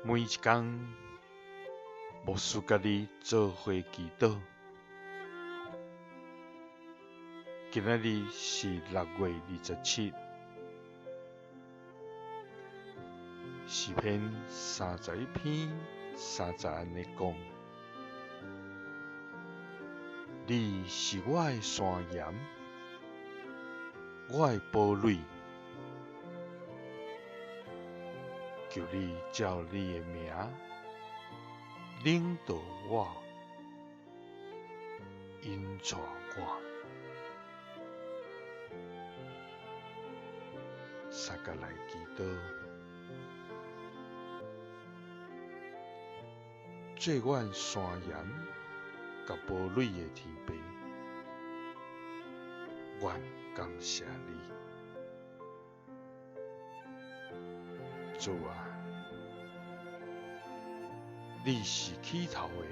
每一工，牧師佮你做伙祈禱。今仔日是6月27，詩篇31篇3節按呢講：你是我的山岩，我的堡壘。求你照你的名領導我，引帶我。相佮來祈禱，做阮山岩佮堡壘的天父，阮感謝你。主啊，你是起頭的，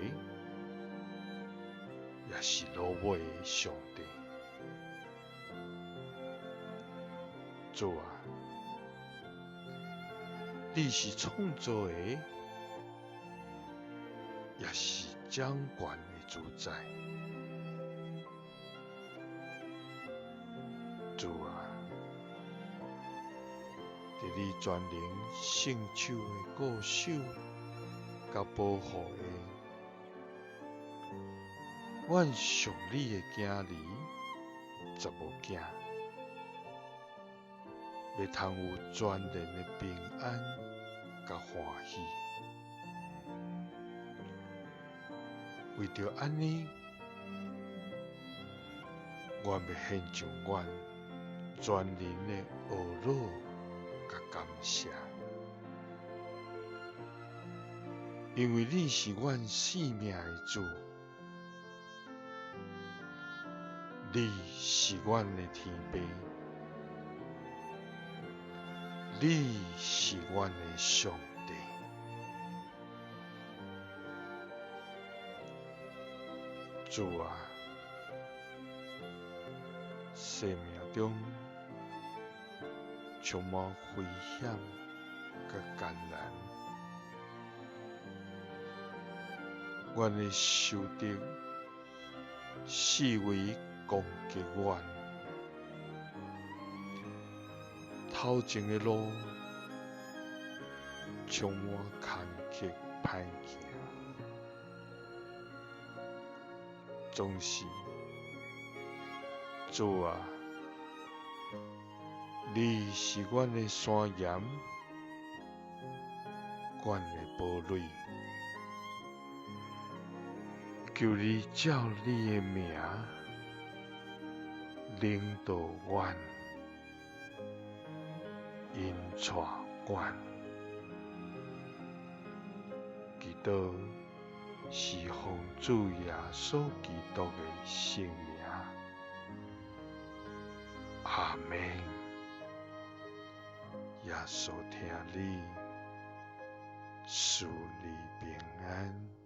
也是落尾的上帝。主啊，你是創造的，也是掌權的主宰。主啊，佇你全能聖手的顧守佮保護下，阮屬你的囝兒絕無驚，欲通有全然的平安佮歡喜。為著按呢，阮欲獻上阮全然的懊惱佮感謝，因為你是阮性命的主，你是阮的天父，你是阮的上帝。主啊，生命中充滿危險佮艱難，阮的仇敵四圍攻擊阮，頭前的路充滿坎坷歹行，總是主啊，你是阮的山岩，阮的堡壘，求你照你的名領導阮，引帶阮。祈禱是奉主耶穌基督的聖名。阿們。耶穌疼你，賜你平安。